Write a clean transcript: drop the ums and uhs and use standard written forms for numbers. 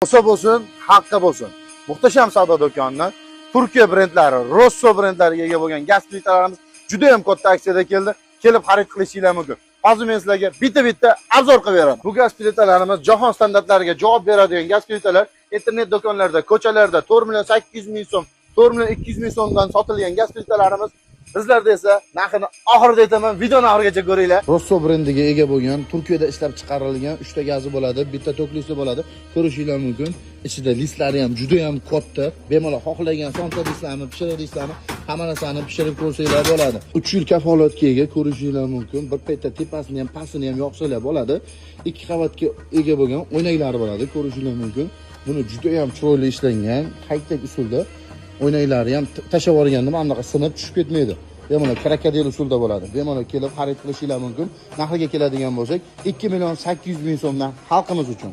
Bo'lsa bo'lsin, haqqa bo'lsin. Muhtasham savdo do'konidan Turkiya brendlari, Rosso brendlariga ega bo'lgan gaz plitalarimiz juda ham katta aksiyada keldi. Kelib xarid qilishinglar mumkin. Hozir men sizlarga bitta-bitta обзор qilib beraman. Bu gaz plitalarimiz jahon standartlariga javob beradigan gaz plitalar. Internet do'konlarida, ko'chalarda 4 million 800 ming so'm, 4 million 200 ming so'mdan sotilgan gaz plitalarimiz bizlarda esa narxini oxirida aytaman, videoni oxirigacha ko'ringlar. Rosso brendiga ega bo'lgan, Turkiyada ishlab chiqarilgan 3 ta gazi bo'ladi, bitta toklisi bo'ladi. Ko'rishinglar mumkin. Ichida listlari ham juda ham katta. Bemalol xohlagan somsa deysizlarmi, pishiriq deysizlarmi, hamma narsani pishirib ko'rsanglar bo'ladi. 3 yil kafolatga ega, ko'rishinglar mumkin. Bir paytda tepasini ham, pastini ham yoqsanglar bo'ladi. 2 qavatga ega bo'lgan o'ynaklari bo'ladi, ko'rishinglar mumkin. Buni juda ham chiroyli ishlangan, high-tech usulda o'ynaklari ham tashlab yuborganda mana bunaqa sinib tushib ketmaydi. Bemalol krokodil usulda bo'ladi. Bemalol kelib xarid qilishinglar mumkin. Narxiga keladigan bo'lsak, 2 million 800 ming so'mdan xalqimiz uchun.